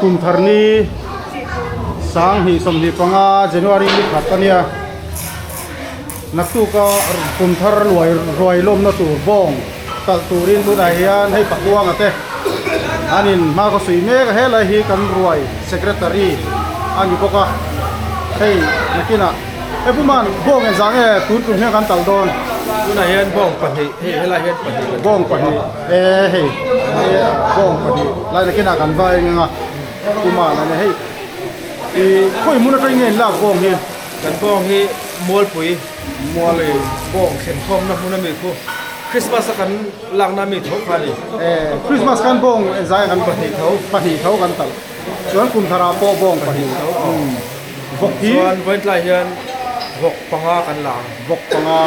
Kum thar ni 2025 January ni khat a nia. Naktuk a kum thar luai ruai lawmna tur bawng talh turin tunah hian hei Pakuanga te an in hma khaw suih mek a helai hi kan ruai secretary a ni bawk a hei nakinah hei puman bawng engzah nge tun tum hian kan talh dawn. Tunah hian bawng pahnih hei helai hian pahnih kan bawng pahnih e hei bawng pahnih lai nakinah kan va eng eng a puman a ni hei ih khawi hmun atangin nge in lak bawng hi. Kan bawng hi Mualpui Mualei bawng thlenkhawmna hmun ami khu Christmas a kan lakna ami tho kha a ni. Eh, Christmas khan bawng engzai kan pahnih tho, pahnih tho kan talh. Chuan kum tharah pawh bawng pahnih tho. Umm. Vawk hi. Chuan vawiin hian vawk panga kan la ang. Vawk panga,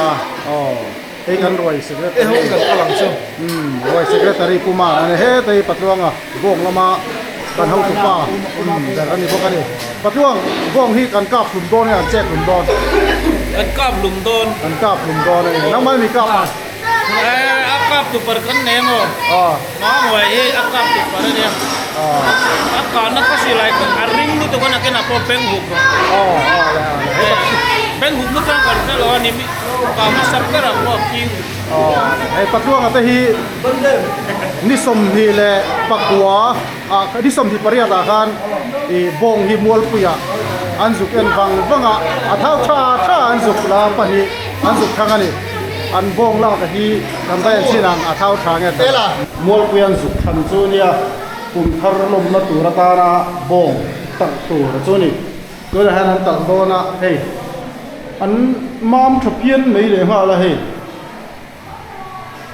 aw. Hei kan ruai secretary. E ho kan kal ang chu. Umm, ruai secretary Puma a ni hetei Patluanga bawng lama kan hotu pa umm ber a ni bawk a ni. Patluang bawng hi kan kap hlum dawn nge an chek hlum dawn? Kan kap hlum dawn. Kan kap hlum dawn a ni. Nangmah mi kap a? Eh, a kap tu par kan nei maw? Aw. Manghuai hi a kap tu par a nia. Aw. A kahna kha silai kha a ring lutuk a nakin ah pawh beng hup rawh. Aw, aw le aw le. Eh, beng hup nachang kan hre lo a ni mi kah hmasa ber ah pawh a phing. Aw, hei Patluanga te hi ni 29 ah ni 28 ah khan ih bawng hi Mualpui ah an zuk en vang vang a, a thau tha tha an zuk la pahnih an zuk thang a ni. An bawng lak a hi kan va en chin ang a thau tha nge ta. Mualpui an zuk than chu nia kum thar lawmna tur atana bawng talh tur chu ni. Tunah hian an talh dawn a hei an mam tha phian mai leh nghal a hei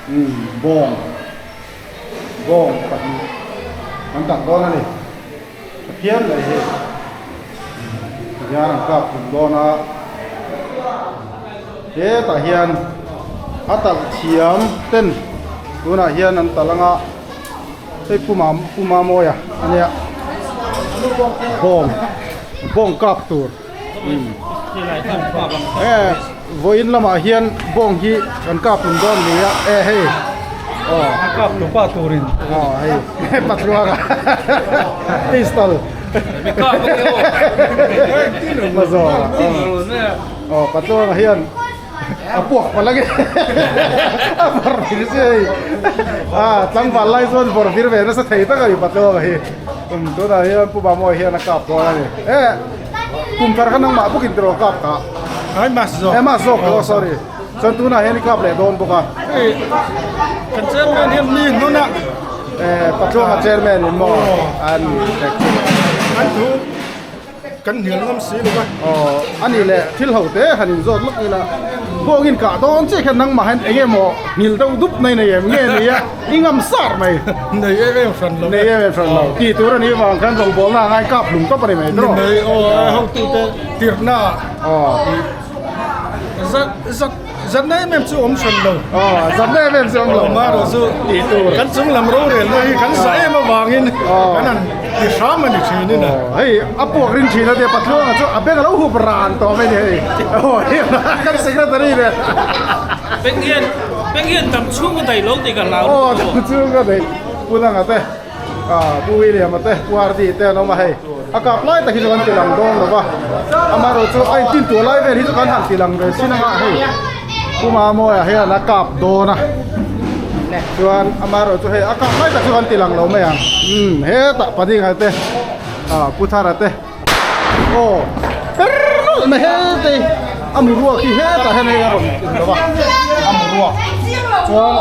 umm bawng bawng pahnih an talh dawn a ni tha phian mai hei tihian an kap hlum dawn a hetah hian a talh thiam ten tunah hian an talh ang a. Hei Pu Mam Pu Mamawia a nia bawng bawng kap tur e vawiin lamah hian bawng hi kan kap hlum dawn ni a e hei aw a kap hlum pa turin aw hei patluanga pistol aw patluanga hian a puak palh ange a vawrh vir chi hei a tlangval lai chuan vawrh vir ve nasa thei tak a ni patluanga hi um tunah hian pu Bamawi hian a kap dawn a ni e kum thar kha nangmah bawk in tiraw kap kah ai mas zawk e mas zawk aw sorry chuan tunah hian i kap leh dawn bawk a hei kan chairman hian mi hnawn a e patluanga chairman in maw an an thu Kan hnial ngam si lo va. Aw, a nih leh thil ho te han inzawt lawk ila, bawngin kah dawn chiah khian nangmah hian eng emaw nghil deuh dup mai nei em nge ni a, i ngam sar mai. Nei em em hran lo. Nei em em hran lo. Tih tur a nih vang khan rawngbawlna a ngai kap hlum tawp a ni mai tawh. Ni mai, aw hotute tirhna ah. Aw. Zat zat zatna em em chu awm hran lo. Aw, zatna em em chu awm lo. Marawh chu tih tur. Kan chung lam rorelna hi kan zah em avangin kan han ti hram a ni thin in a. Aw, hei a puak rin thin a tia Patluanga chu a beng a lo hup ran tawh mai ni hei. Aw, hei kan secretary nen. Beng hian beng hian dam chhung a daih lo tih ka hlau. Aw, dam chhung a daih. Pu Nanga te. Ah, Pu William a te, Pu Hardy te an awm a hei. A kap lai tak hi chu kan ti lang dawn lo va. Amaherawh chu a intin tur lai vel hi chu kan han ti lang ve chin anga hei. Pu Mamawia hian a kap dawn a. Chuan amaherawh chu hei a kap lai tak chu kan ti lang lo mai ang. Umm hetah Padinga te, ah Pu Thara te. Aw, per nawlh mai hetei a mu ruak hi hetah hian hei a rawn in lo va, a mu ruak. Chuan.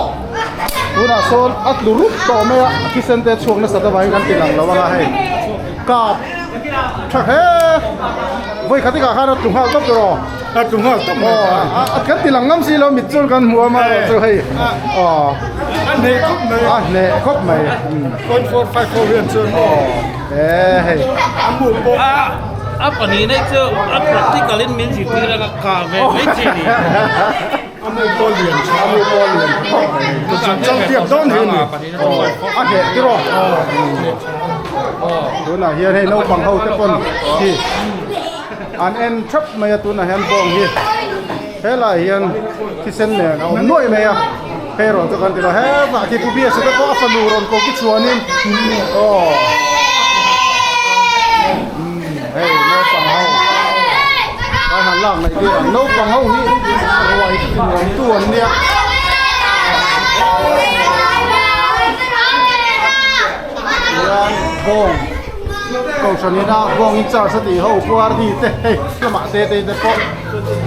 Tunah sawn a tlu rup tawh mai a, a thisen te chhuak nasa ta vangin kan ti lang lo anga hei kap tha hle vawi khat ikah khan a tlu nghal tawp tawh aw a tlu nghal tawp mai aw a kan ti lang ngam si lo mit chuan kan hmu a marawh chu hei aw a hneh khawp mai a hneh khawp mai 0.454 hian chuan aw e hei a mu pawh a pahnih nei chu a practical in min zirtir anga kah ve mai chi ni. A mu pawl lian tha. A mu pawl lian tha khawp mai. Ka chan chang tiak dawn hi ni. A hneh tiraw. Tunah hian hei naupang ho te pawn hi an en thap mai a tunah hian bawng hi helai hian thisen nen a awm nuaih mai a hei rawn chu kan ti lo hetah khi Pu Biasa te pawh a fanu rawn ko ki chhuanin aw. zirtir ang naupang ho hi ruai nuamtu an nia. Tihian bawng kohhran ina bawng in charge a tih ho puarni te hei lamah te te te pawh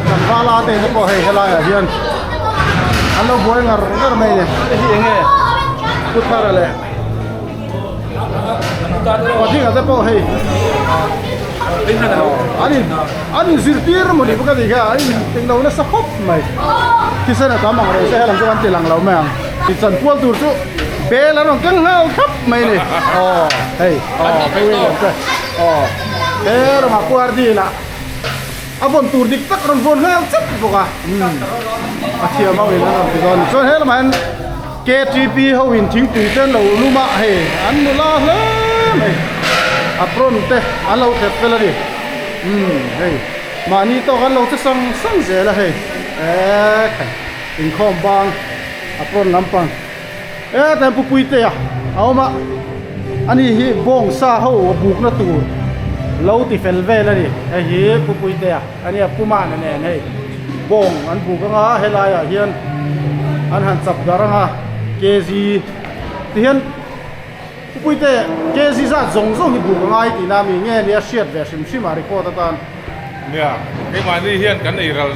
kan vala te te pawh hei helai ah hian an lo buai ngar ngar mai a ni hei hi enge pu thara leh Patlinga te pawh hei an in an in zirtir emaw ni bawk a nih kha an in englo nasa khawp mai thisen a tam ang reng se helam chu kan ti lang lo mai ang tichanpual tur chu bel an rawn keng nghal thlap mai a ni aw hei aw phei lian te aw he ramah puar dil ah a vawn tur dik tak rawn vawn nghal chat bawk a a thiam ho in an rawn ti dawn a ni chuan helamah hian Ktp ho in thingpui te an lo lum a hei an nula hle mai apron te an lo thlep fel a ni umm hei mahni tawk an lo che sang sang zel a hei eee khai inkhawm bang apron lampang e tlem pu puitea a awm a ani hi bawngsa ho a bukna tur lo ti fel vel a ni hei hi pu puitea ania pu mana nen hei bawng an buk anga helai ah hian an han chap dar anga kg ti hian pu puite kg zat zawng zawng hi buk a ngai tihna ami nge nia hriat ve hrim hrim a record atan. Nia, keimahni hian kan ei ral,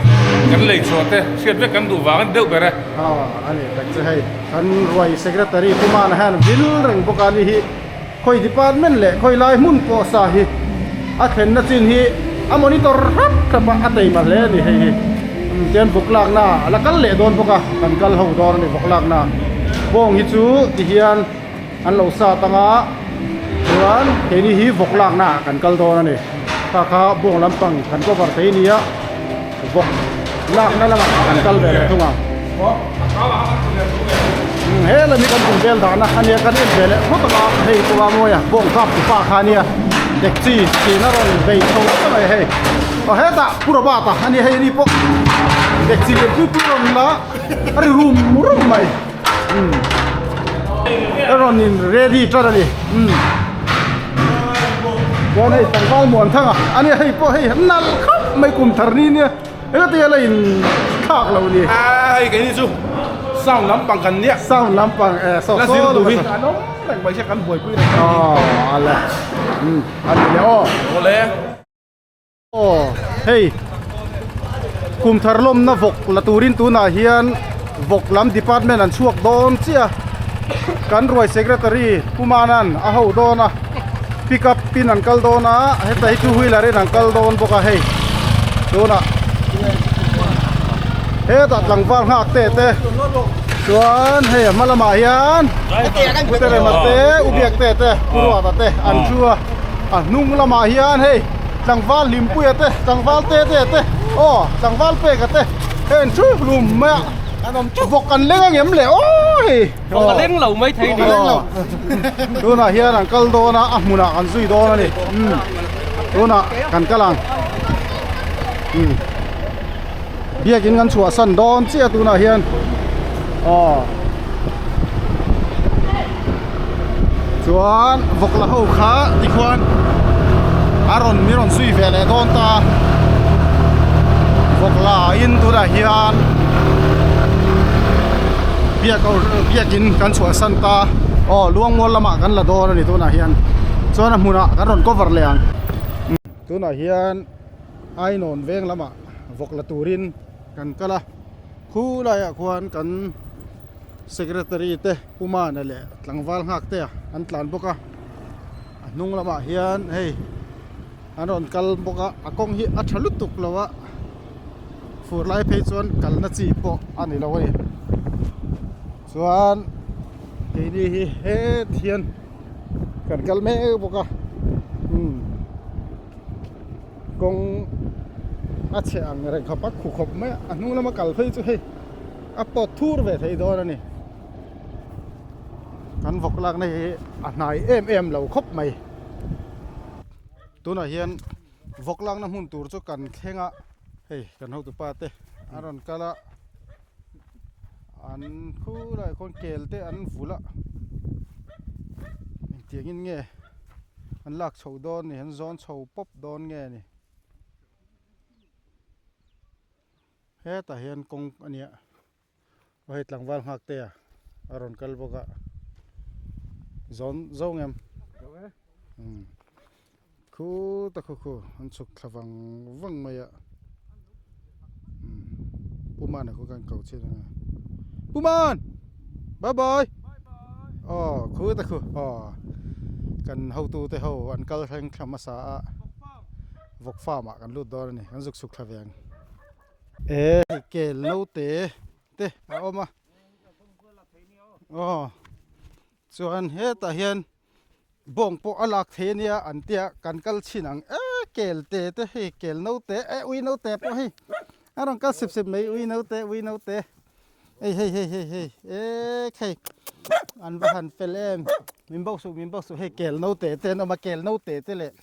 kan lei chhuah te hriat vek kan duh vang a ni deuh ber e. Aw, a ni tak che hei, kan ruai secretary Pu Mana hian vil reng bawk a ni hi khawi department leh khawi lai hmun pawh sa hi a thlenna chin hi a monitor hrap hrap a, a teima hle a ni hei hi. Tian vawk lakna a la kal leh dawn bawk a, kan kal ho dawn a ni vawk lakna. Bawng hi chu tihian an lo sat anga chuan keini hi vawk lakna ah kan kal dawn a ni kha kha bawng lampang kan cover thei nia vawk lakna lamah kan kal ve leh thung ang he lam hi kan tum vel dahna a nia kan en ve leh phawt anga hei pawh a mawi a bawng kap tupa kha ania dekchi tiin a rawn vei chho ta mai hei aw hetah pu Robert-a a nia hei ani pawh dekchi lian pui pui rawn la a ri rum rum mai. A rawn in ready tan a ni chuan hei tlangval muan thang a ania hei pawh hei nal khawp mai kum thar ni nia heti a la in thlak lo ni hei keini chu sound lampang kan nia sound lampang eh saw la zir duh hi an awm reng mai sia kan buaipui reng aw ale ani le aw awle. Aw hei kum thar lawmna vawk la turin tunah hian vawk lam department an chhuak dawn chiah a kan ruai secretary Pu Manan a ho dawn a pick up in an kal dawn a heta hi two wheeler in an kal dawn bawk a hei tunah hetah tlangval nghak te te chuan hei a hma lamah hian Puterema te Ubiak te te Pu Ruata te an thu a. A hnung lamah hian hei tlangval Hlimpuia te tlangval Tetea te aw tlangval Peka te hei an thu hlum mai a an awm teuh vawk an leng angem le aw hei vawk a leng lo mai thei ni tunah hian an kal dawn a a hmunah kan zui dawn a ni tunah kan kal ang biakin kan chhuahsan dawn chiah tunah hian aw. Chuan vawk la ho kha tikhuan a rawn mi rawn zui ve leh dawn ta vawk la in tunah hian biak biakin kan chhuahsan ta aw luangmual lamah kan la dawn a ni tunah hian chuan a hmunah kan rawn cover leh ang tunah hian ainawn veng lamah vawk la turin kan kal a khulaiah khuan kan Secretary te Pu Mana leh tlangval nghak te an tlan bawk a a hnung lamah hian hei an rawn kal bawk a a kawng hi a tha lutuk lo a fur lai phei chuan kalna chi pawh a ni lo a ni chuan keini hi het hian kan kal mek bawk a umm kawng a chhe ang reng khawp a khu khawp mai a a hnung lama kal phei chu hei. A pawt thur ve thei dawn a ni. Kan vawk lakna hi a hnai em em lo khawp mai. Tunah hian vawk lakna hmun tur chu kan thleng a, hei kan hotupa te a rawn kal a, an khulaiah khuan kel te an vulh a, engtiangin nge an lak chho dawn ni, an zawn chho pawp dawn nge ni. Hetah hian kawng a nia aw hei tlangval nghak te a a rawn kal bawk a zawn zo ngem umm khuta khu khu an chhuk thla vang vang mai a umm Pu Mana khu khan ko chin anga Pu Man bye bye aw khuta khu aw kan hotu te ho an kal thleng thla hmasa a. Vawk farm ah kan lut dawn a ni kan zuk chhuk thla ve ang e hei kel naute te a awm a aw chuan hetah hian bawng pawh a lak thei ania an tia kan kal chhin ang e kel te te hei kel naute e ui naute pawh hei a rawn kal sep sep mai ui naute ui naute hei hei hei hei hei e khei an va han fel em min bawk suh min bawk suh hei kel naute te an awm a kel naute te leh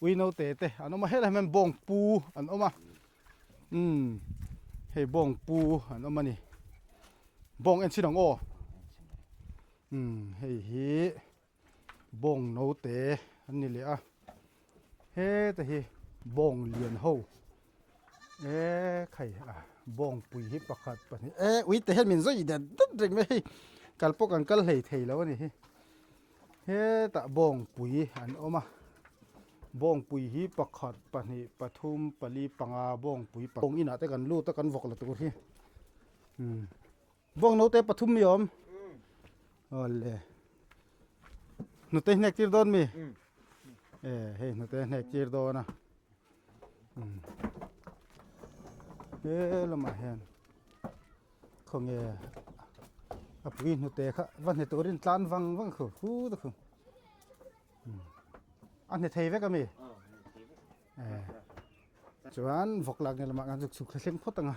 Ui naute te an awm a helai hian bawng pu an awm a umm hei bawng pu an awm a ni bawng en chhin ang aw umm hei hi bawng naute an ni leh a heta hi bawng lian ho e khai a bawng pui hi pakhat pahnih e ui te hian min zawi det det reng mai hei kal pawh kan kal hlei thei lo a ni hi. Hetah bawngpui an awm a bawngpui hi pakhat pahnih pathum pali panga bawngpui bawng inah te kan lut a kan vawk la tur hi umm bawng naute pathum mi awm awle hnute hnek tir dawn mi e hei hnute hnek tir dawn a umm he lamah hian. Khawnge a pui hnute kha va hne turin tlan vang vang khu hu ta khu a hne thei vek ami chuan vawk lak ni lamah kan chhuk chhuk thla thleng phawt anga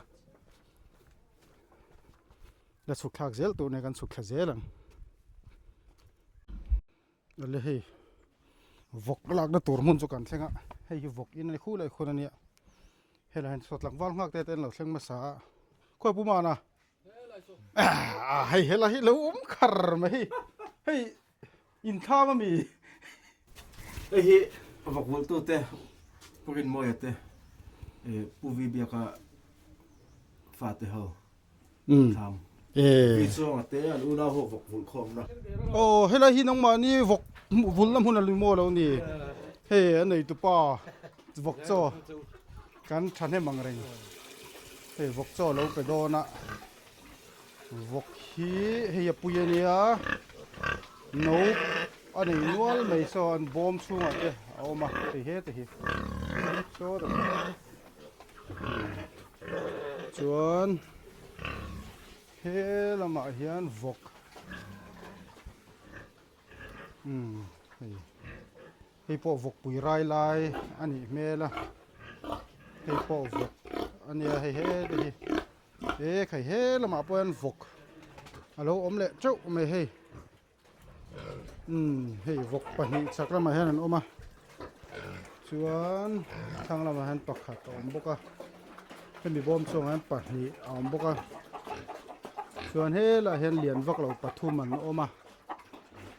la chhuk thlak zel tur nen kan chhuk thla zel ang ale hei vawk lakna tur hmun chu kan thleng a hei hi vawk in a ni khu leh khun ania. Helai hian saw tlangval nghak te te an lo thleng hmasa a khawi pu mana ah hei helai hi lo awm khar mai hei hei inthlam ami hei hi vawk vulh tu te pu Rinmawia te eh pu V Biaka fa te ho thlam vi chuanga te an unau ho vawk vulh khawm na. Aw helai hi nangmahni vawk vulhna hmun a ni maw lo ni hei a nei tupa vawk chaw kan thahnem ang reng hei vawk chaw lo pe dawn a vawk hi hei a pui a nia no a nei nual mai saw an bawm chhungah te a awm a hei hete hi saw Chuan he lamah hian vawk umm hei hei pawh vawk pui rai lai a nih hmel a hei pawh vawk a nia hei hete hi e khai he lamah pawh hian vawk a lo awm leh teuh mai hei. Umm hei vawk pahnih chhak lamah hian an awm a chuan thlang lamah hian pakhat a awm bawk a hemi bawm chungah hian pahnih a awm bawk a chuan helaiah hian lian vak lo pathum an awm a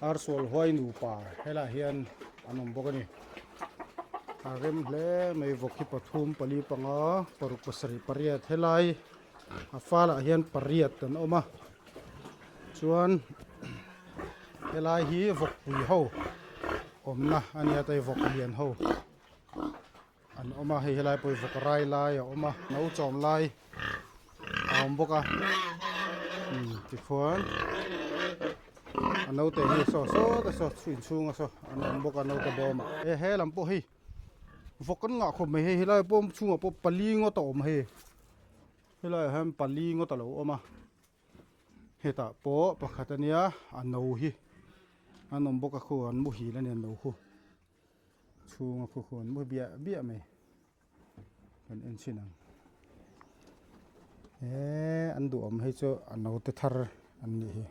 arsual huai nupa helaiah hian an awm bawk a ni a rem hle mai vawk hi pathum pali panga paruk pasarih pariat helai a falah hian pariat an awm a chuan helai hi vawkpui ho awmna a nia ta hi vawk lian ho an awm a hei helai pawh hi vawk rai lai a awm a no chawm lai a awm bawk a umm tikhuan a naute hi saw saw te saw inchhunga saw an awm bawk a naute bawmah e he lam pawh hei vawk an ngah khawp mai hei helai pawh chhungah pawh pali ngawt a awm hei helaiah hian pali ngawt a lo awm a hetah pawh pakhat ania a no hi an awm bawk a khu an muhil ania no khu chhunga khu khu an mu biah biah mai kan en chhin ang he an duhawm hei chu a naute thar an nih hi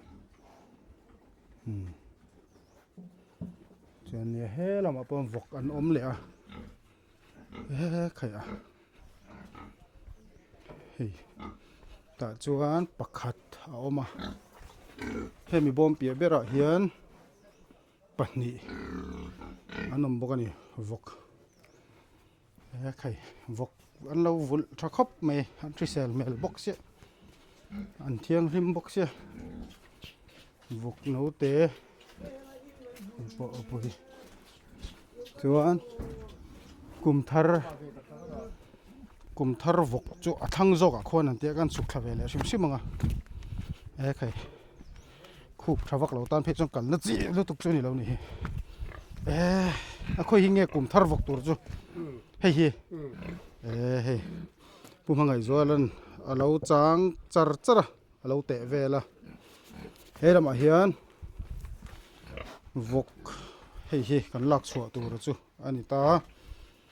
umm chuan nia he lamah pawh vawk an awm leh a he khaih a hei tah chuan pakhat a awm a hemi bawm piah berah hian pahnih an awm bawk a ni vawk. He khai vawk an lo vulh tha khawp mai an hrisel hmel bawk sia an thianghlim bawk sia vawk naute pawh a pui chuan kum thar kum thar vawk chu a thlang zawk ah khuan an tia khan chhuk thla ve leh hrim hrim ang a ekhai. Khup tha vak lo tan phei chuan kalna chi lutuk chu a ni lo ni hi eh a khawi hi nge kum thar vawk tur chu hei hi eh hei pu hmangaihzuala'n a lo chang char char a a lo teh vel a he lamah hian vawk hei hi kan lak chhuah tur chu a ni ta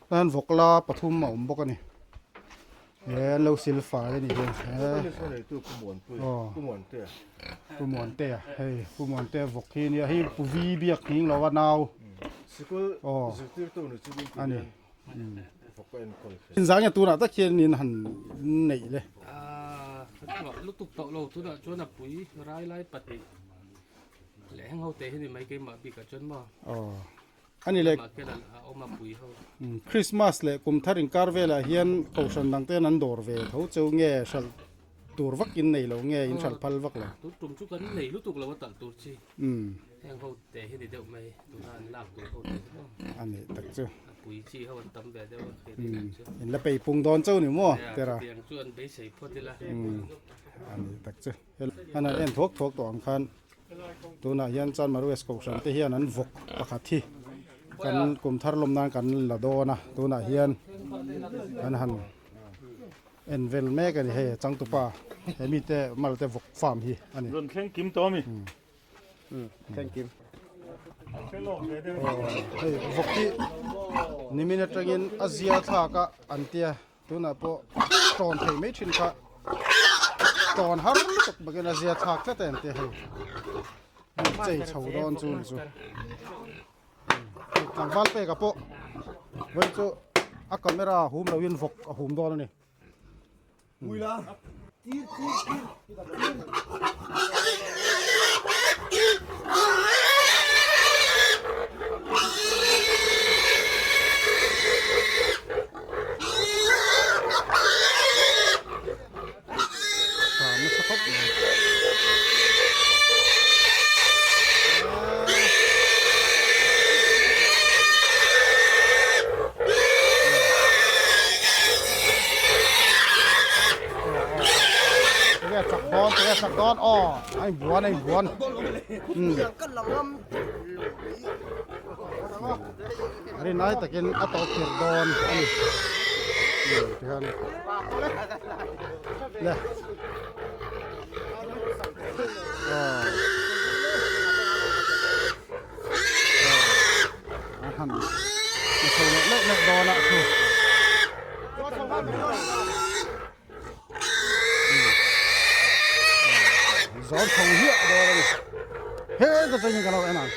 Chuan vawk la pathum a awm bawk a ni he an lo sil fai a ni hi aw Pu Muantea hei Pu Muantea vawk hi nia hei Pu Vi biak nghing lo a nau aw a ni inzah nge tunah tak hian in han neih le lutuk tawh lo tunah chuan a pui rai lai pahnih leh heng ho te hi ni mai keimah bikah chuan maw aw Ani leh Christmas leh kum thar inkar velah hian kohhran dang ten an dawr ve tho cheu nge hralh tur vak in nei lo nge in hralh phal vak lo. Tun tum chu kan nei lutuk lo a talh tur chi heng ho te hi ni deuh mai tuna an lak tur ho te hi maw. A nih tak chu. A pui chi ho an tam ve deuh a khi ni chu. In la pei pung dawn cheu ni maw tera. Chutiang chu an beisei phawt ila. A nih tak chu. An han en thuak thuak tawh ang khan. Tunah hian Chanmar West Kohhran te hian an vawk pakhat hi kan kum thar lawm nan kan la dawn a tunah hian an han en vel mek a ni hei changtupa he mite mal te vawk farm hi a ni. Rawn thleng kim tawh a mi? Thleng kim. Hei vawk hi nimin atangin a zia thlak a an tia. Tunah pawh tawn thei mai thin kha tawn har lutuk bakin a zia thlak tlat em te hei chei chho dawn chu ni chu tlangval peka pawh vawi chu a camera hum loin vawk a hum dawn a ni. Tinge chak dawn tinge chak dawn aw a inbuan a inbuan rinai takin a tawp phir dawn a ni tihian le aw a han la chho leh leh leh dawn a chu zawn chho hiah dawn a ni he ta changin ka lo en ang.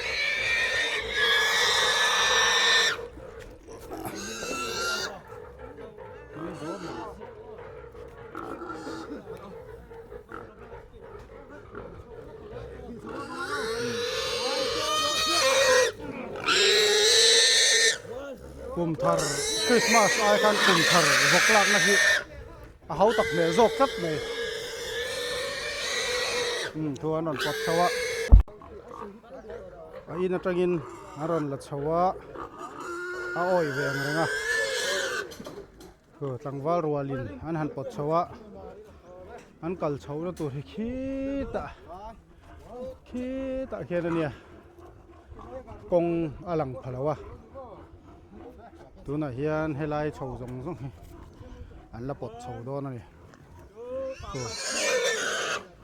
Kum thar Christmas ai khan kum thar vawk lakna hi a ho tak hmel zawk tlat mai umm thu an rawn pawt chho a a in atangin an rawn la chho a a awih ve ang reng a. Aw tlangval rualin an han pawt chho a an kal chho na tur hi khitah khitah khian a nia kawng a lang pha lo a tunah hian helai chho zawng zawng hi an la pawt chho dawn a ni aw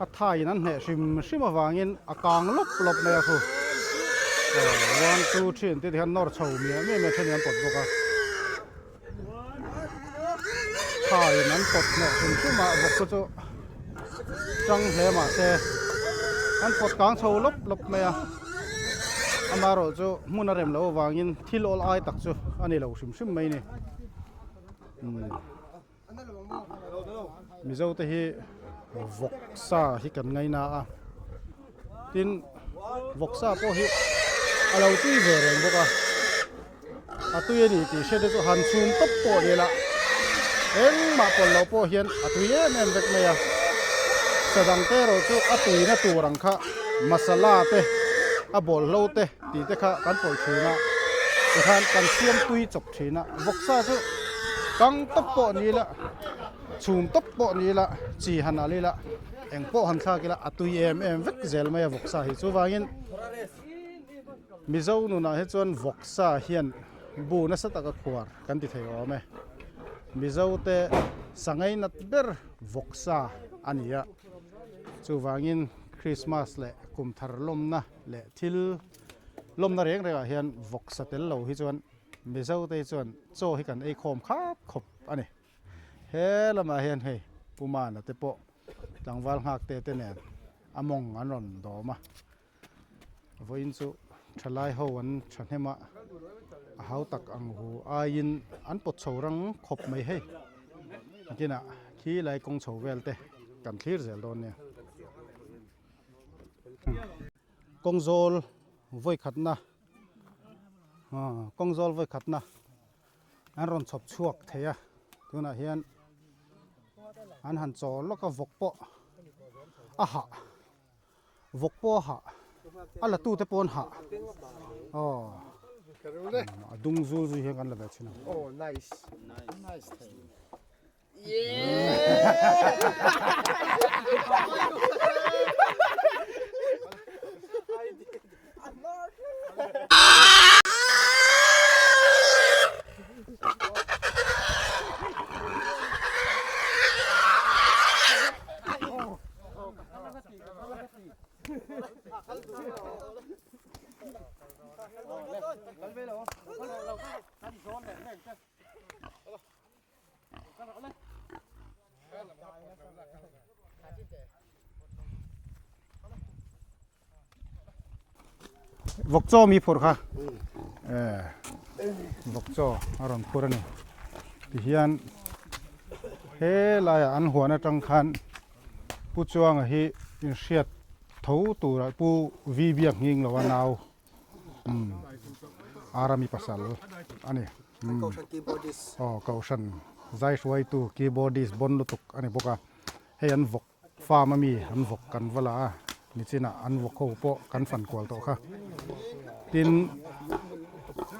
a thaiin an hneh hrim hrim avangin a kang lawp lawp mai a khu aw one two three an tih te hian nawr chho miah miah mai a then in an pawt bawk a. Thaiin an pawt hnawh hrim hrim a vawk te chu tang hle mahse an pawt kang chho lawp lawp mai a amaherawh chu hmun a rem loh avangin thil awl ai tak chu a ni lo hrim hrim mai a ni Mizo te hi vawk sa hi kan ngaina a tin vawk sa pawh hi a lo tui ve reng bawk a. A tui a ni tih hriat te chu han chhum tawp pawh ni la Engmah pawlh loh pawh hian a tui em em vek mai a. Sa dang te erawh chu a tuina tur ang kha masala te, a bawlhlo te tih te kha kan pawlh thin a. Tikhan kan siam tui chawp thin a. Vawksa chu kang tawp pawh ni ila, chhum tawp pawh ni ila, chi han alh ila, eng pawh han thlak ila a tui em em vek zel mai a vawksa hi. Chuvangin Mizo nunah hi chuan vawksa hian bu nasa taka khuar kan ti thei awm e. Mizo te sangai nat ber vawksa a ni a, chuvangin Krismas leh kum thar lawmna leh thil lawmna reng rengah hian vawksa tel lo hi chuan Mizo te hi chuan chaw hi kan ei khawm khap khawp a ni. He lamah hian hei Pu Mana te pawh tlangval nghak te te nen a mawng an rawn dawm a. Vawiin chu thalai ho an thahnem a, a hau tak ang hu aiin an pawt chho rang khawp mai hei. Nakinah khi lai kawng chho vel te kan thlir zel dawn nia. Kawng zawl vawi khatna kawng zawl vawi khatna an rawn chhawp chhuak thei a, tunah hian an han chaw lawk a vawk pawh a hah. Vawk pawh a hah, a la tute pawh an hah. Aw, a dung zul zui hian kan la ve thin ang. Oh, nice. Nice thei. Vawk chaw mi phurh kha vawk chaw a rawn phur a ni tihian helaiah an huan atang khan Pu Chuanga hi inhriat tho turah Pu V Biak nghing lo a nau umm Arami pasal a ni umm aw Kohhran zai hruaitu keyboardist bawn lutuk a ni bawk a hei an vawk farm ami an vawk kan va la a nichinah an vawk ho pawh kan fan kual tawh kha tin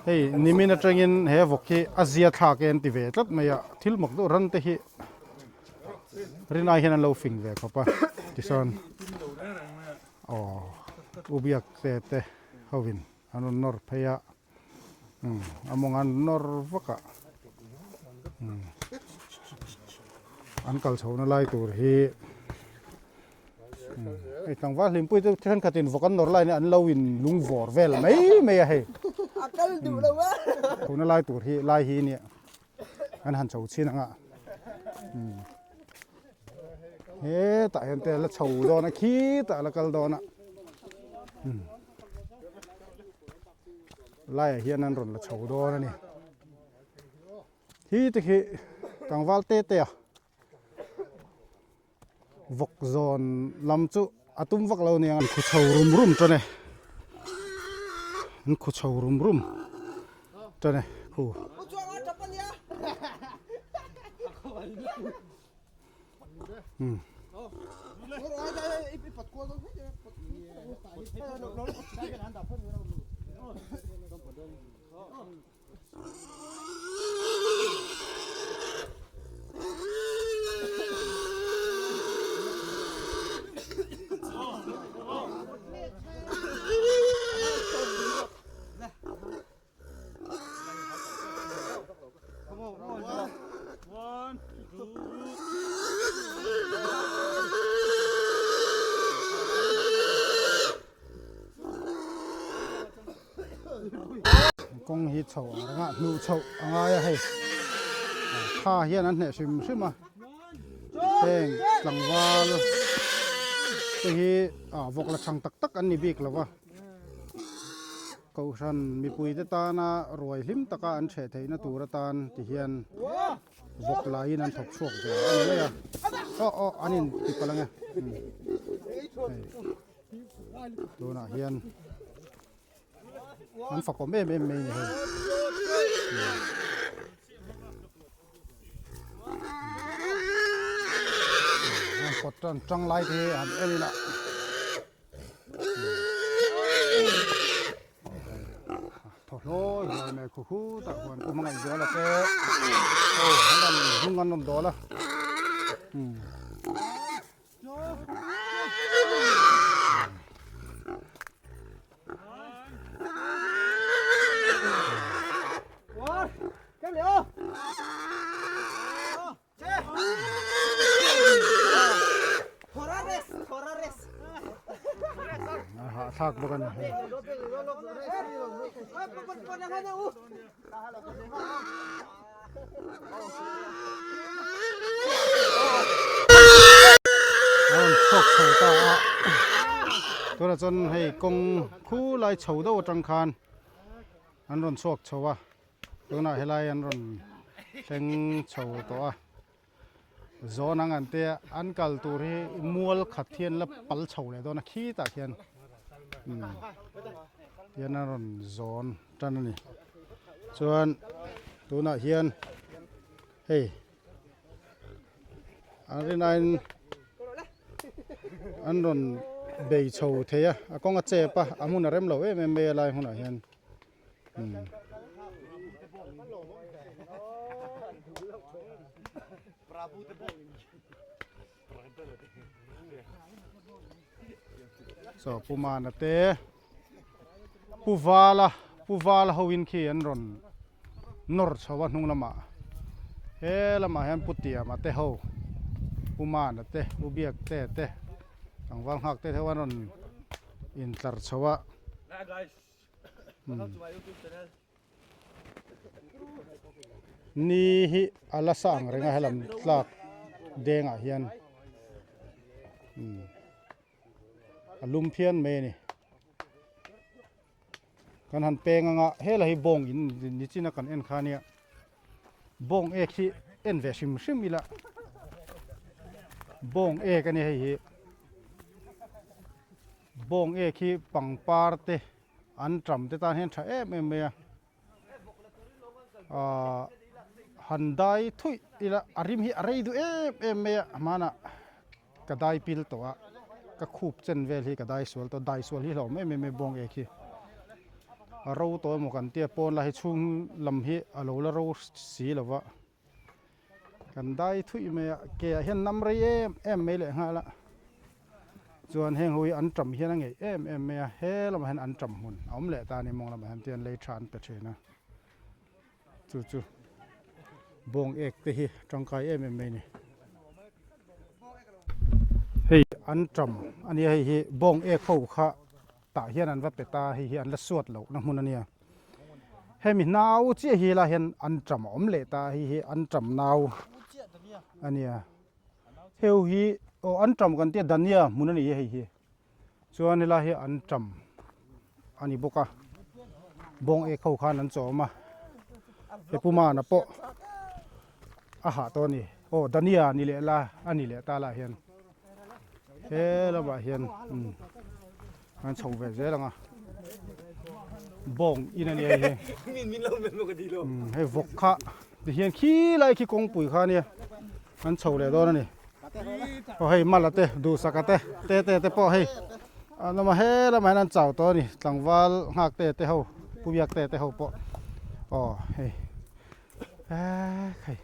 hei nimin atangin he vawk hi a zia thlak e an ti ve tlat mai a thil mak deuh ran te hi rinai hian an lo fing ve khawp a tichuan aw u biak te te hovin an rawn nawr phei a umm a mawng an nawr vak a umm an kal chhohna lai tur hi umm hei tlangval hlimpui te thenkhatin vawk an nawr laiin an lo in lung vawr vel mai mai a hei chhohna lai tur hi lai hi nia. an han chho chhin ang a umm hetah hian te la chho dawn a khitah la kal dawn a umm laiah hian an rawn la chho dawn a ni khi te khi tlangval te te a vawk zawn lam chu a tum vak lo nia an khu chho rum rum tan e an khu chho rum rum tan e khu um Kawng hi chho ang reng a hnuh chhoh a ngai a hei tha hian an hneh hrim hrim a heng tlangval te hi ah vawk la chhang tak tak an ni bik lo va kohhran mipui te tana ruai hlim taka an hreh theihna tur atan ti hian vawk laiin an thawk chhuak ve a ni mai a aw aw an in ti palh ang e hei. Tunah hian an fakawm em em mai a ni hei. Tan tang lai te hi han en ila. Thaw hlawi hlawi mai khu khu tak huan kum a ngaih zual a te. Aw an rawn hnung an rawn dawl a. A hahthlak bawk a ni hei. A rawn chhuak chho ta a tunah chuan hei kawng khu lai chho deuh atang khan an rawn chhuak chho a tunah helai an rawn thleng chho tawh a zawn ang an tia an kal tur hi mual khat hi an la pal chho leh dawn a khitah khian umm tihian an rawn zawn tan a ni chuan tunah hian hei an rinaiin an rawn bei chho thei a a kawng a chep a a hmun a rem lo em em mai a lai hmunah hian. Saw Pu Mana te Pu Vala Pu Vala ho in khi an rawn nawr chho a hnung lamah he lamah hian Pu Tiama te ho Pu Mana te Pu Biak te te tlangval nghak te ho an rawn intlar chho a. Ni hi a la sa ang reng a helam tlak dengah hian a lum phian mai a ni kan han peng anga helai hi bawng in ni chin a kan en kha nia bawng ek hi en ve hrim hrim ila bawng ek a ni hei hi. Bawng ek hi pangpar te an ṭam te tan hian ṭha em em mai a ahh han dai thuih ila a rim hi a rei duh em em mai a hmanah ka dai pil tawh a ka khup chen vel hi ka dai sual tawh dai sual hi hlauhawm em em mai bawng ek hi a ro tawh emaw kan tia pawn lai hi chhung lam hi a lo la ro si lo va. Kan dai thuih mai a, ke ah hian nam rei em em mai leh nghal a, chuan heng ho hi an tam hian a ngeih em em mai a, he lamah hian an tam hmun a awm leh ta a ni mawng lamah hian tian lei tha an pe thin a, chu chu bawng ek te hi tangkai em em mai a ni. Hei an tam a nia hei hi bawng ek ho kha tah hian an va pe ta hei hi an la suat loh na hmun a nia. Hemi nau chiah hi lai hian an ṭam a awm leh ta a hei hi an ṭam nau a nia heu hi aw an ṭam kan tia dania hmun a ni a hei hi chuan helai hi an ṭam a ni bawk a bawng ek ho khan an chawm a he pumana pawh a hah tawh a ni aw dania ni leh la a ni leh ta lah hian he lamah hian umm. An chho ve zel ang a bawng in a nia hei hi hei vawk kha ti hian khi lai khi kawngpui kha ania an chho leh dawn a ni aw hei mala te duhsaka te te te te pawh hei an awm a he lamah hian an chau tawh a ni tlangval nghak te te ho pu biak te te ho pawh aw hei eee hei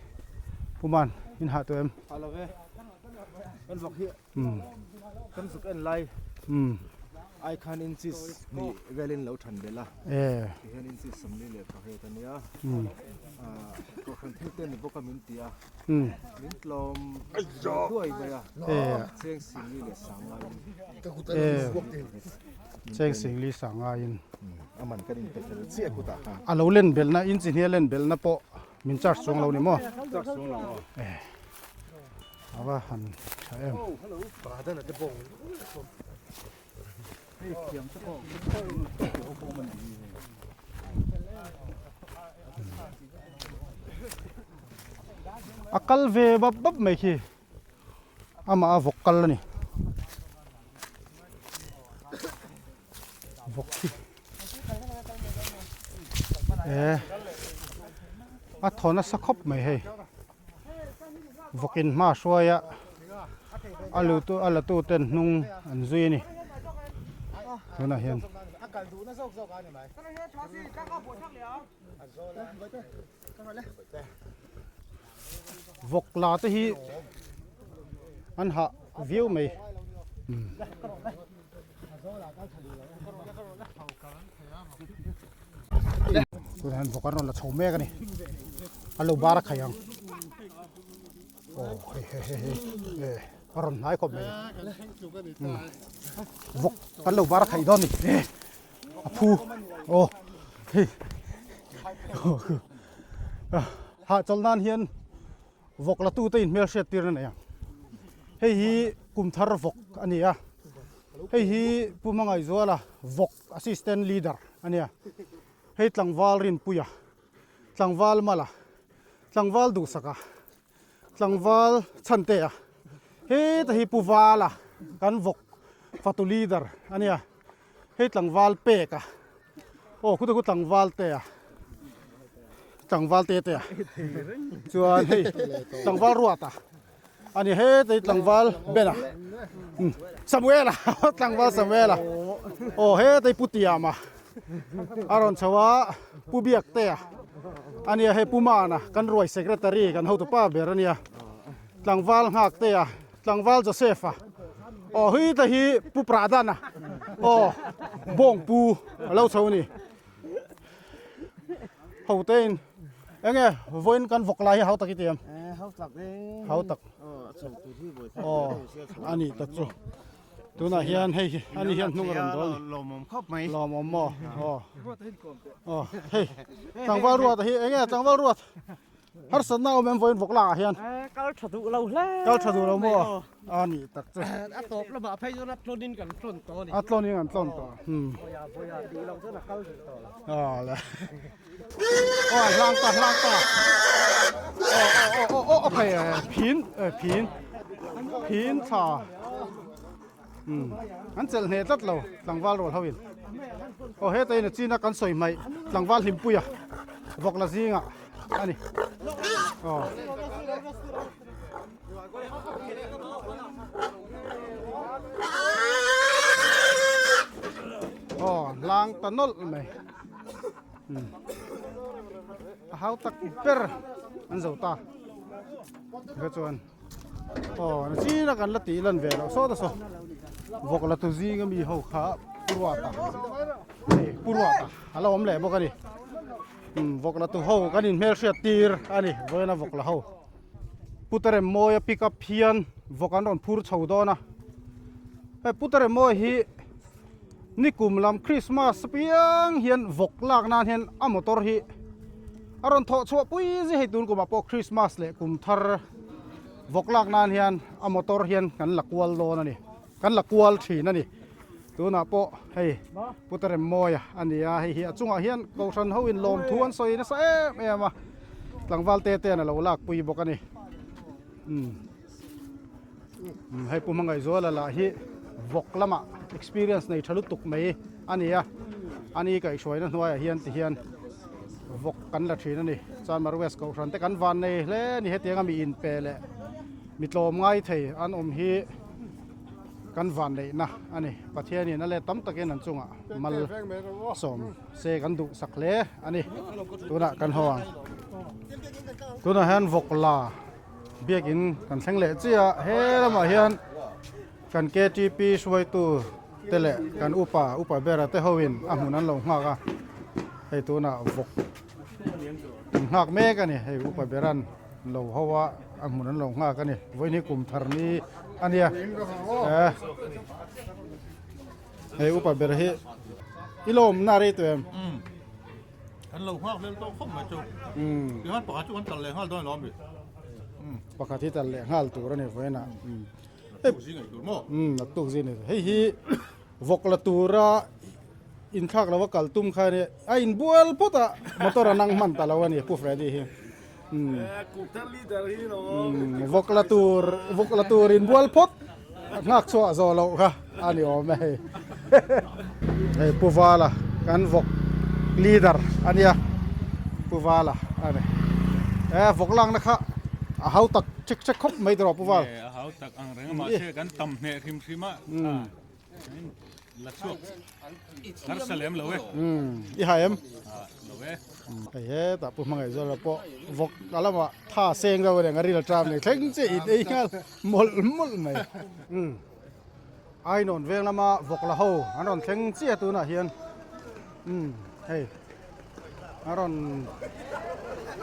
pu man in hah tawh em Kan zuk en lai ai khan inches hnih velin lo than belh a tihian inches 40 leh pariat a nia kohhran thil te ni bawk a min ti a min tlawm thuai mai a cheng singli leh sangaiin cheng singli sangaiin a man kan inpe fel chiah kutah khan a lo len belhna inchi hnih a len belhna pawh min charge chuang lo ni maw charge chuang lo maw A va han tha em. A kal ve bap bap mai khi amah a vawk kal a ni vawk khi e a thaw nasa khawp mai hei. Vawkin hma hruaia A lutu a latu ten hnung an zui a ni tunah hian. Vawk la te hi an hah viau mai. Tunah hian vawk an rawn la chho mek a ni a lo bar a khai ang aw hei hei hei hei e a rawn hnai khawp mai vawk kan lo bar a khai dawn a ni e a phu aw hei hahchawlh nan hian vawk la tute in hmelhriat tir a nei ang hei hi kum thar vawk a ni a hei hi Pu Hmangaihzuala vawk assistant leader a nia hei tlangval Rinpuia tlangval Mala tlangval Duhsaka tlangval Chhantea heta hi Pu Vala kan vawk fatu leader a nia hei tlangval Peka aw khutah khu tlangval te a tlangval te te a chuan hei tlangval ruat a ani heta hi tlangval ben a Samuel a tlangval Samuel a aw heta hi pu Tiam a a rawn chho a pu Biak te a ania hei pu Mana kan ruai secretary kan hotupa ber ania tlangval nghak te a. Tlangval Joseph a aw hui te hi Pu Pradhan a aw bawng pu a lo chho a ni ho te in enge vawiin kan vawk lai hi hau tak i ti em hau tak e hau tak aw a ni tak chu tunah hian hei hi ani hian hnung a rawn dawn lawmawm khawp mai lawmawm maw aw aw hei tlangval ruat hi enge tlangval ruat Harsatna awm em vawiin vawk lakah hian. Kal tha duh lo hle. Kal tha duh lo maw? A ni tak chu. A tawp lamah phei chuan a tlawn in kan tlawn tawh a ni. A tlawn in kan tlawn tawh. Vawiah vawiah tih loh chuan a kal duh tawh lo. Aw le. Aw hlang ta hlang ta. Aw aw aw aw aw aw phin phin phin tha. An chelh hneh tlat lo tlangval rual ho in. Aw heta in a chin a kan sawi hmaih tlangval hlimpuia vawk la zingah a ni. Aw. Aw hlang ta nawlh mai. A hau tak ber an zo ta. Tikha chuan. Aw na chin a kan la tih lan ve loh sawt a saw vawk la tu zing ami ho kha pu ruata hei pu ruata a lo awm leh bawk a ni umm vawk la tu ho kan in hmelhriat tir a ni vawiin a vawk la ho pu Taremmawia pick up hian vawk an rawn phur chho dawn a hei pu Taremmawia hi nikum lam Christmas apiang hian vawk lak nan hian a motor hi a rawn thawh chhuah pui zia hei tun kumah pawh Christmas leh kum thar vawk lak nan hian a motor hian kan la kual dawn a ni kan la kual thin a ni tunah pawh hei Pu Taremmawia a ni a hei hi a chungah hian kohhran ho in lawmthu an sawi nasa em em a tlangval te ten a lo lak pui bawk a ni umm. Hei Pu Hmangaihzuala lah hi vawk lamah experience nei tha lutuk mai a ni a, ani kaihhruaina hnuaiah hian ti hian vawk kan la thin a ni. Chanmar West Kohhran te kan van nei hle a ni hetiang a mi inpe leh mi tlawm ngai thei an awm hi kan van neihna a ni. Pathianin a let tam takin an chungah mal sawm se kan duh sak hle a ni. Tunah kan haw ang. Tunah hian vawk la. Biakin kan thleng leh chiah a he lamah hian kan ktp hruaitu te leh kan upa upa bera te ho in a hmun an lo nghak a hei tunah vawk an nghak mek a ni hei upa beran lo ho a a hmun an lo nghak a ni vawiin hi kum thar ni a nia eh hei upa ber hi i lawmna rei tawh em. Kan lo nghak lel tawh khawp mai chu. Tihian pakhat chu kan tal leh nghal dawn alawm mi. Pakhat hi tal leh nghal tur a ni vawiinah. Naktuk zing ei tur maw? Naktuk zing ei tur. Hei hi vawk la tura inthlak lova kal tum kha a nia. A inbual phawt a motor a nang hman ta lo a ni Pu Freddy hi. Vawk la tur vawk la tur inbual phawt nghak chhuah zawh loh kha a ni awm e hei. Hei Pu Vala kan vawk leader a nia Pu Vala a ni. E vawk lakna kha A hau tak chek chek khawp mai tawh Pu Val. A hau tak ang reng a mahse kan tam hneh hrim hrim a. La chhuak harsa lem lo e. I hai em? Lo e. Hei hetah Pu Hmangaihzuala pawh vawk a lamah tha seng deuh reng a ril a tram nei thleng che in ei nghal mawlh mawlh mai. Ainawn veng lama vawk la ho an rawn thleng chiah tunah hian hei a rawn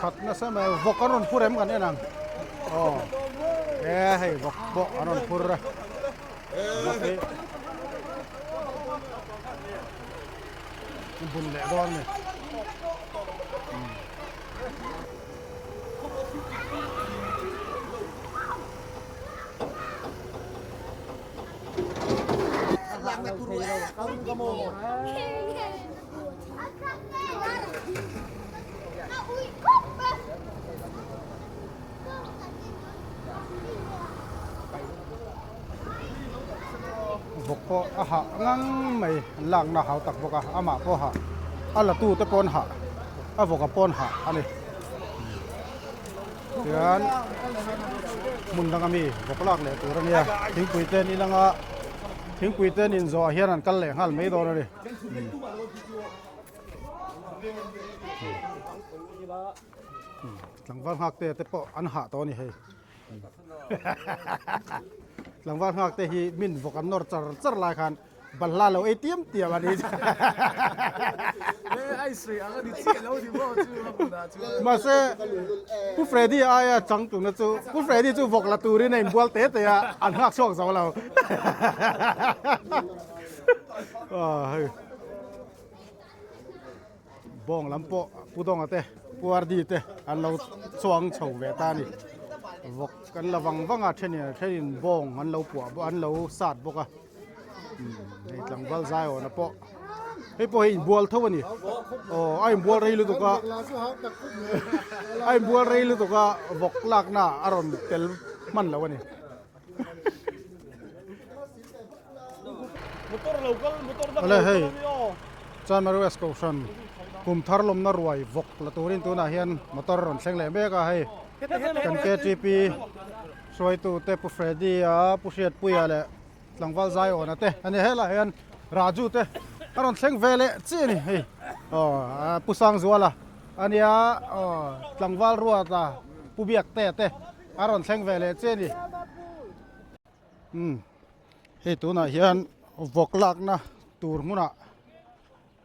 khat nasa mai vawk an rawn phur em kan en ang aw e hei vawk pawh an rawn phur a vawk hi bun leh dawn a ni. Vawk pawh a hah ngang mai an lakna hau tak bawk a amah pawh hah a la tu te pawh an hah a vawk a pawh an hah a ni. Tichuan hmun danga mi vawk lak leh tur a nia thingpui te an inang a thingpui te an inzawh ah hian an kal leh nghal mai dawn a ni. Tlangval nghak te te pawh an hah tawh a ni hei tlangval nghak te hi min vawk an nawr char char lai khan Balhla lo ei tiam tiam a ni. Mahse Pu Freddy aia chang tuna chu Pu Freddy chu vawk la turin a inbual te te a, an nghak chhuak zo lo. Hei bawng lam pawh Pu Dawnga te Pu Ardi te an lo chuang chho ve ta a ni. Vawk kan la vang vang a thenin thenin bawng an lo puah an lo sat bawk a. Hei tlangval zai awna pawh hei pawh hei inbual tho a ni aw a inbual rei lutuk a a inbual rei lutuk a vawk lakna a rawn tel hman lo a ni. Awle hei Chanmari West Kohhran kum thar lawmna ruai vawk la turin tunah hian motor a rawn thleng leh mek a hei kan KTP hruaitute Pu Freddy a Pu Hriatpuia leh Tlangval Zaiawna te a ni helaiah hian Raju te a rawn thleng ve leh chiah a ni hei aw Pu Sangzuala a nia aw Tlangval Ruata Pu Biaktea te a rawn thleng ve leh chiah a ni umm hei tunah hian vawk lakna tur hmunah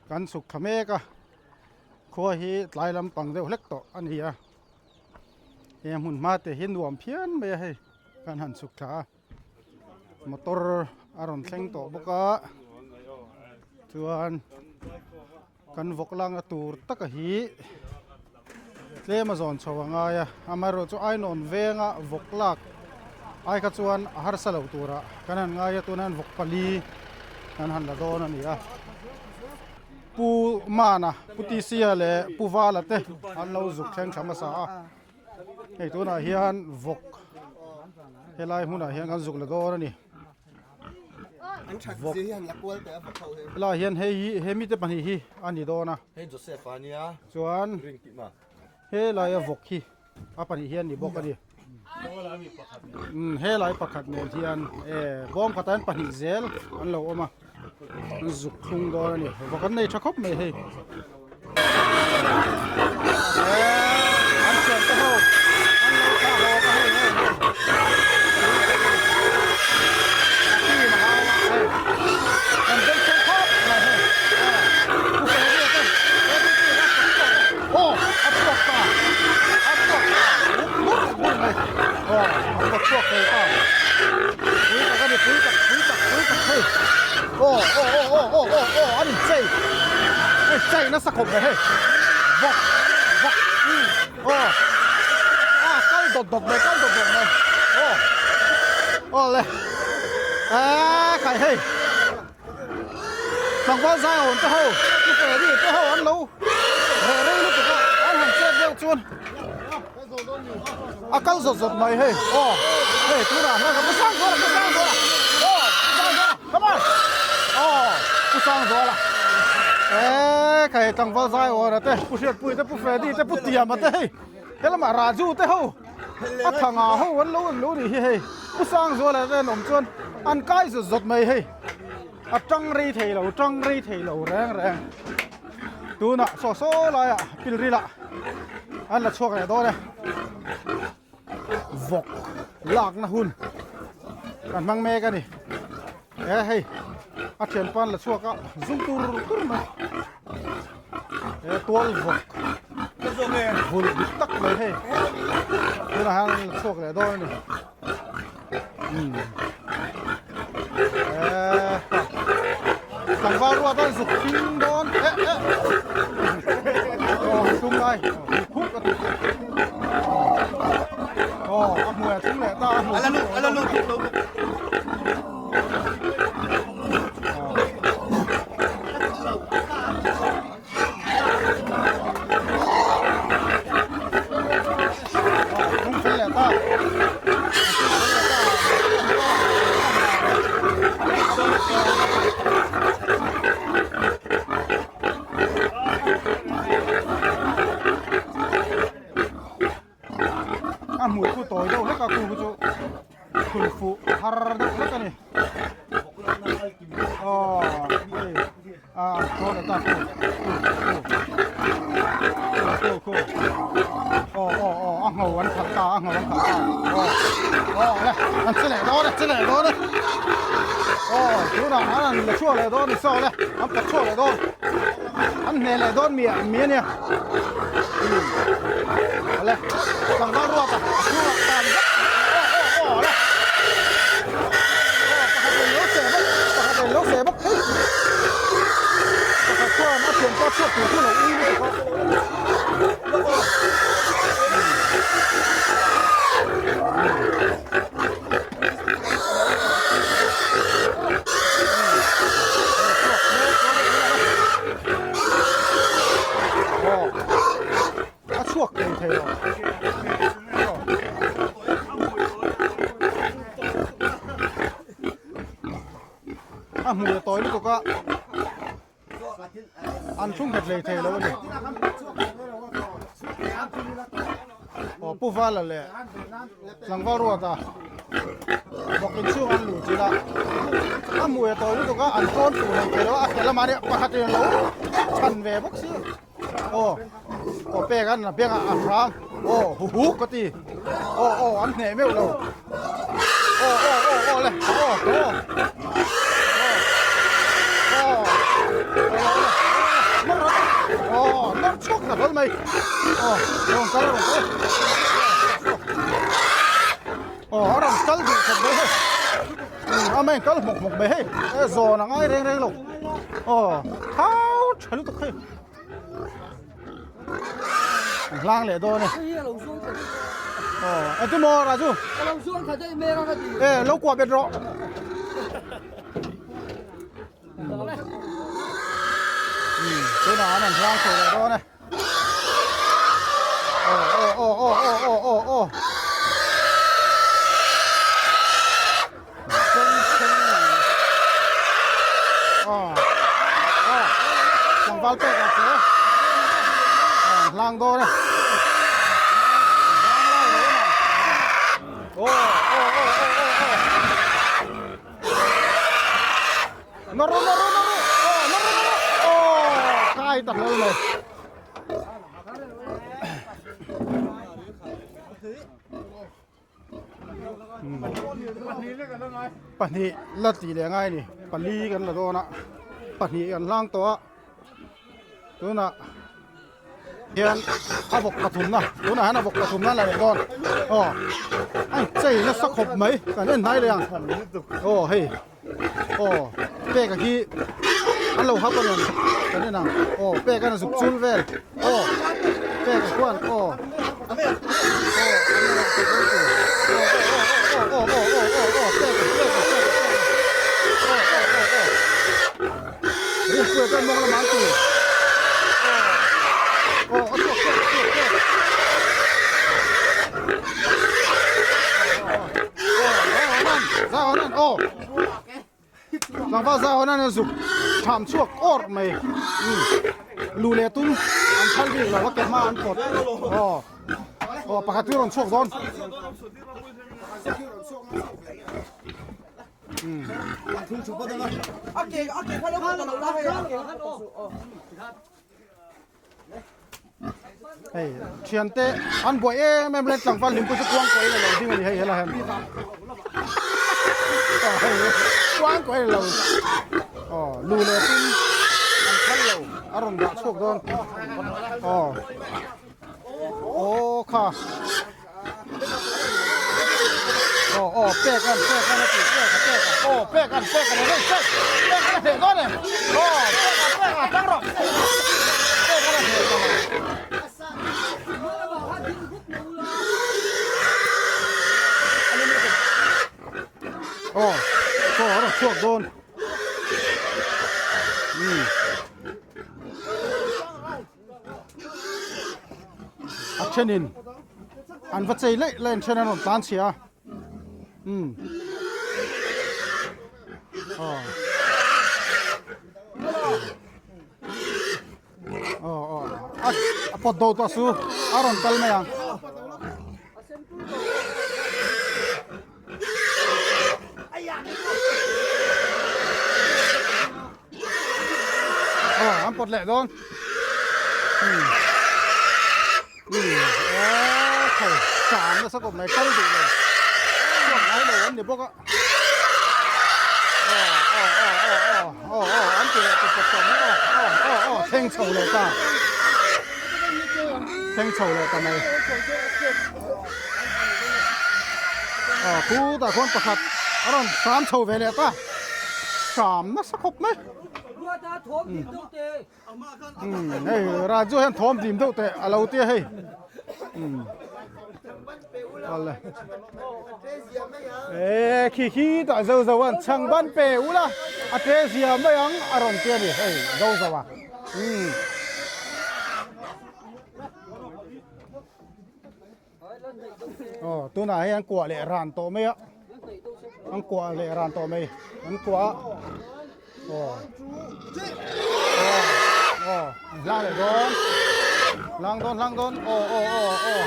kan chhuk thla mek a khua hi tlai lampang deuh hlek tawh a ni a he hmun hma te hi nuam phian mai a hei kan han chhuk thla a. Motor a rawn thleng tawh bawk a chuan kan vawk langa tur taka hi tlem a zawn chho a ngai a amaherawhchu ainawn venga vawk lak ai kha chuan a harsa lo turah kan han ngai a tunah hian vawk pali kan han la dawn a ni a Pu Mana Pu Tisia leh Pu Vala te an lo zuk thleng tha hmasa a. Hei tunah hian vawk helai hmunah hian kan zuk la dawn a ni. Vawk helaiah hian hei hi he mite pahnih hi a ni dawn a. Chuan helaia vawk hi a pahnih hian ni bawk a ni. Umm helai pakhat nen hian eh bawm khatah hian pahnih zel an lo awm a. An zuk thlung dawn a ni vawk an nei tha khawp mai hei an thian te ho an lo thlah hlawk a hei hei hei a team a hau a hei an beng chheng khawp mai hei pu Freddy te Freddy te a aw a chhuak ta a chhuak ta bur bur mai aw a chhuak thei ta pui tak a ni pui tak pui tak pui tak hei aw aw aw aw aw aw aw an inchei hei chei nasa khawp mai hei vawk vawk aw a kal dawt dawt mai kal dawt dawt mai aw aw le eee khai hei tlangval zai awm te ho chu feri te ho an lo reh rei lutuk a an han chet deuh chuan A kal zawt zawt mai hei aw hei tunah hian pu Sangzuala pu Sangzuala aw pu Sangzuala come on aw pu Sangzuala eee khai tlangval zai awra te pu Hriatpui te pu Freddy te pu Tiama te hei helamah Raju te ho. A thanga ho an lo ang lo nih hi hei. Pu Sangzuala te an awm chuan an kai zawt zawt mai hei. A tang rei thei lo, tang rei thei lo reng reng. Tunah saw saw laiah pilrilah an la chhuak leh dawn e. Vawk lakna hun kan hmang mek a ni. E hei a thianpa an la chhuak a zum tur tur mai. E tual vawk vul dik tak mai hei. Tunah hian an la chhuak leh dawn a ni. Tlangval ruat a zuk hring dawn eh eh aw tum lai khuk a ti aw a hmuai a thlung leh ta a hmuai ala lut ala lut lo A hmui khu tawi deuh hlek a khu chu khul fuh har deuh hlek a ni. Aw hei a thaw leh ta khu khu khu khu aw aw aw a ngho an khalh ta a ngho an khalh ta aw aw le an che leh dawn e che leh dawn e aw tunah an han la chhuak leh dawn ni saw le an pawt chhuak leh dawn an hneh leh dawn miah miah ania le tlangval ruat a chhungah tan vek aw aw aw le aw pakhat in lo seh bawk pakhat in lo seh bawk thei pakhat chuan a thianpa chhuak tur chu lo ui lutuk a. A chhuak thei thei lo. A hmui a tawi lutuk a. An thlung nghet hlei thei lo a ni. Aw Pu Vala leh Tlangval Ruata bawk inchhung an luh chilh a. A hmui a tawi lutuk a, an tawn tur hlei thei lo a, a ke lamah nia pakhat in a lo chhan ve bawk si. Aw aw pek an bengah a hrang aw hu hu ka ti aw aw an hneh meuh lo aw aw aw aw le aw aw aw aw aw nawr chhuak ta hlawl mai aw rawn kal rawn kal aw a rawn kal duh khat mai hei a main kal hmawk hmawk mai hei zawn a ngai reng reng lo aw thau tha lutuk hei An hlang leh dawn e. Aw, eti maw Raju? E, lo kuah bet rawh. Tunah an an hlang chho leh dawn e. Aw, aw, aw, aw, aw, aw, aw. Tlangval pek ah che hlang dawn e Naru naru naru naru naru kai ta hlol mai. Pahnih la tih leh ngai a ni pali kan la dawn a pahnih kan hlang tawh a tunah hian a vawk pathumna tunah hian a vawk pathumna la leh dawn aw a inchei nasa khawp mai kan en hnai leh ang aw hei aw peka hi an lo hap a ni kan en ang aw peka a zuk chul vel aw peka chuan aw aw aw aw aw aw aw peka peka peka aw aw aw aw rinpuia chuan mawng lamah an tur aw aw a chhuak chhuak chhuak chhuak aw tlangval zau an an zuk tham chhuak awr mai lu leh tum an phal bik lo a ke hma an pawt aw aw. Aw pakhat hi rawn chhuak dawn. Hei thiante an buai em em lai tlangval hlimpui chu kuang kuahin a lo ding a ni hei helai hian aw hei kuang kuahin a lo aw lu leh pum an phal lo a rawn dah chhuak dawn aw aw kha aw aw pek an pek an a ti pek a pek a aw pek an pek an hei pek pek an a hneh dawn em aw pek a pek a tang rawh pek an a hneh dawn aw chaw a rawn chhuak dawn um A thenin an va chei laih laih an then an rawn tlan chhia a umm aw aw aw a a pawt do tawh su a rawn kal mai ang. Aw an pawt leh dawn umm umm aw thei sang nasa kawp mai kal duh lo chhuak ngai lo an ni bawk a aw aw aw aw aw aw aw an ti leh pawt pawt tawh mai aw aw aw aw thleng chho leh ta thleng chho leh ta mai. Aw khutah khuan pakhat a rawn hram chho ve leh ta hram nasa khawp mai umm hei Raju hian thawm dim deuh teh a lo tia hei umm awle e khi khi tah zo zo an chhang ban pe ula a tle zia mai ang a rawn tia ni hei zo zo a umm. Aw tunah hian kuah leh ran tawh mai a an kuah leh ran tawh mai an kuah a aw aw aw an hlang leh dawn hlang dawn hlang dawn aw aw aw aw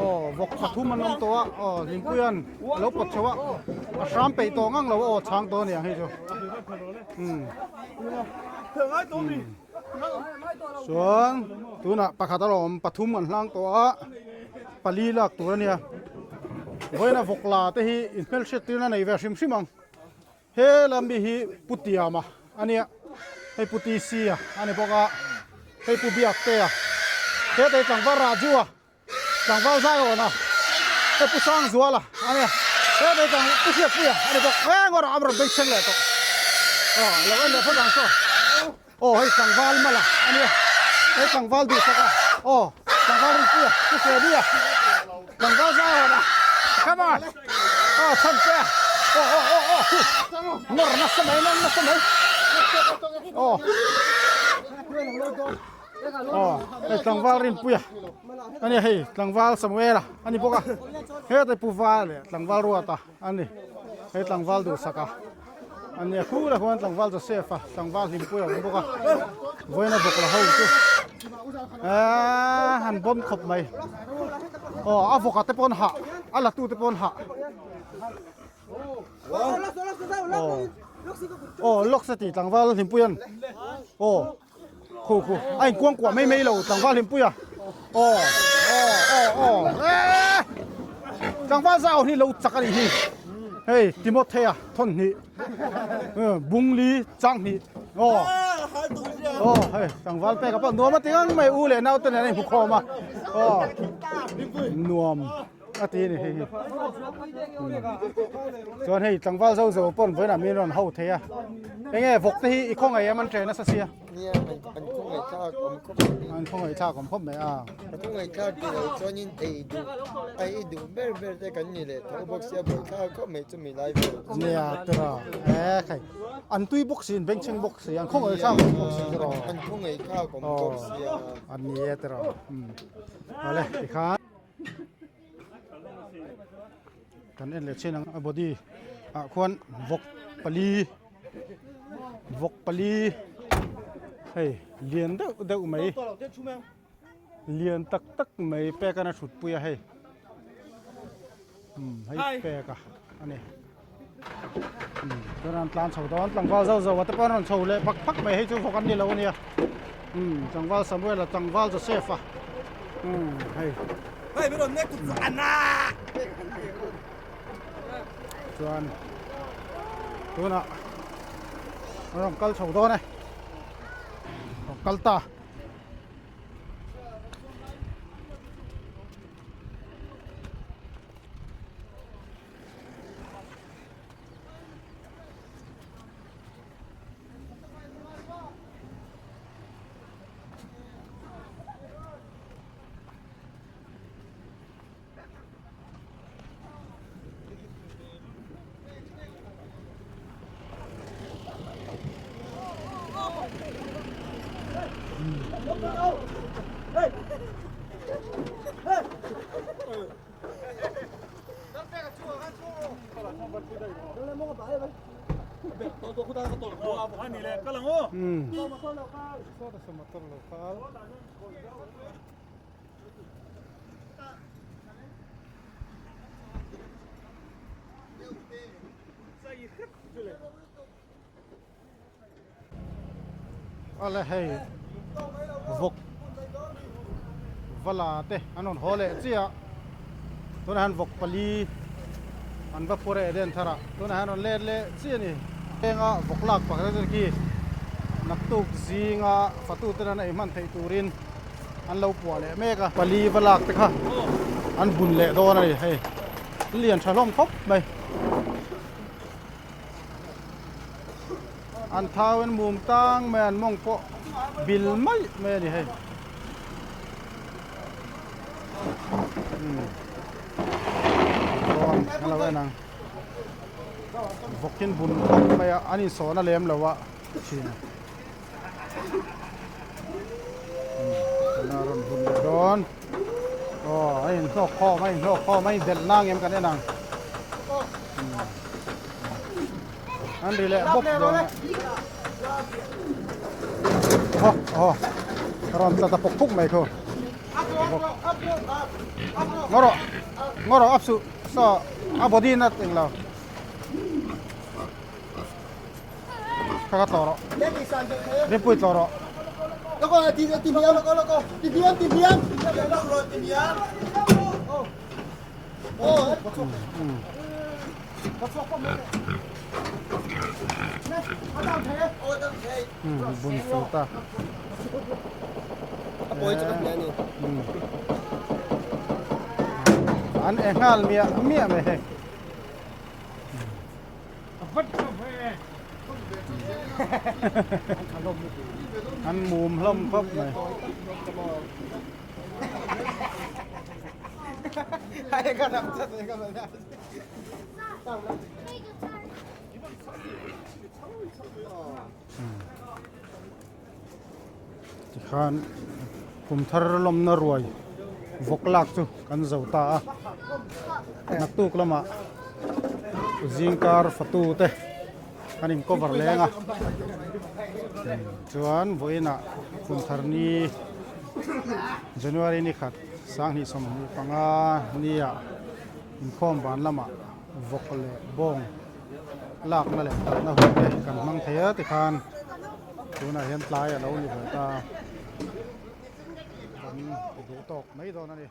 aw vawk pathum an awm tawh a aw Hlimpuia'n a lo pawt chho a a hram peih tawh ngang lo a aw chhang tawh a niang hei chu umm umm. Chuan tunah pakhat a lawm pathum an hlang tawh a pali lak tur a nia vawiina vawk la te hi inhmelhriat tirna nei ve hrim hrim ang he lam mi hi pu tiama a nia hei pu tc a a ni bawk a hei pu biak te a hetah hi tlangval raju a. Tlangval zai awn a, he Pu Sangzuala a nia, he vei tlang Pu Hriatpuia a ni bawk, eng erawh an rawn bei chheng leh tawh, aw lo en leh phawt ang saw, aw hei tlangval Mala a nia, hei tlangval Duhsaka, aw tlangval Rinpuia, Pu Freddy-a, tlangval zai awn a, come on, aw Chhantea, aw aw aw aw khu, nawr nasa mai nawr nasa mai, aw. Aw hei tlangval Rinpuia a ni hei tlangval Samuela a ni bawk a hetlai Pu Val leh tlangval Ruata a ni hei tlangval Duhsaka a nia khurah khuan tlangval Joseph a tlangval Hlimpuia a awm bawk a vawiin a bawk la ho chu eee han bawm khawp mai aw a vawk a te pawh an hah a la tu te pawh an hah. Aw aw lawk se tih tlangval Hlimpuia'n aw. Khu khu a in kuang kuah mai mai lo tlangval hlimpui a aw aw aw aw eee tlangval zau hi lo chak a nih hi hei Timothea thawn hnih bungli chang hnih aw aw hei tlangval pek a pawh nuam a ti ngang mai u leh naute nen a inhmu khawm a aw nuam. a ti a ni hei hi chuan hei tlangval zo zo pawn vawiinah min rawn ho thei a enge vawk te hi i khawngaih em an chen nasa sia nia an khawngaih thlak awm khawp mai an khawngaih thlak awm khawp mai a a khawngaih thlak tih loh chuanin ei duh a ei duh ber ber te kan ni leh tho bawk sia buai thlak khawp mai chumi lai vel nia tira e khai an tui bawk si an bengchheng bawk si an khawngaih thlak awm bawk si tiraw an khawngaih thlak awm bawk sia an ni e tiraw awle tikhan Kan en leh chin ang a body ah khuan vawk pali vawk pali hei lian deuh deuh mai. Lian tak tak mai pek an a thut pui a hei umm hei pek a ani umm chuan an tlan chho dawn tlangval zauh zauh a te pawh an rawn chho leh phak phak mai hei chu vawk an ni lo ania umm tlangval Samuel a tlangval Joseph a umm hei chuan tunah an rawn kal chho dawn e rawn kal ta. Ala hei vawk vala te an rawn haw leh chiah a tunah hian vawk pali an va pawr e den thar a tunah hian rawn let leh chiah a ni henga vawk lak pakhat te khi naktuk zinga fatu te nana ei hman theih turin an lo puah leh mek a pali va lak te kha an bun leh dawn a ni hei lian tha hlawm khawp mai. An thau in mum tang mai an mawng pawh bil mai mai a ni hei. Chuan a lo en ang. Vawk in bun khawp mai a an insawh na lem lo a thin a. A rawn bun leh dawn. Aw a inhlawk khawm a inhlawk khawm a indelh nang em kan en ang. An ri leh bawk dawn a. Aw aw rawn tla ta pawk phuk mai khu. Ngaw rawh ngaw rawh up suh saw a body na eng lo. Kha kha tawh rawh. Rinpui tawh rawh. Bun fel ta. An e nghal miah miah mai hei. An mum hlawm khawp mai. Tikhan kum thar lawmna ruai vawk lak chu kan zo ta a naktuk lamah zingkar fatu te kan in cover leng a chuan vawiinah kum thar ni January ni khat sanghnih sawmhnih panga nia inkhawm ban lamah vawk leh bawng lakna leh kalna hun te kan hmang thei a tikhan tunah hian tlai a lo ni ve ta kan duh tawk mai dawn a ni.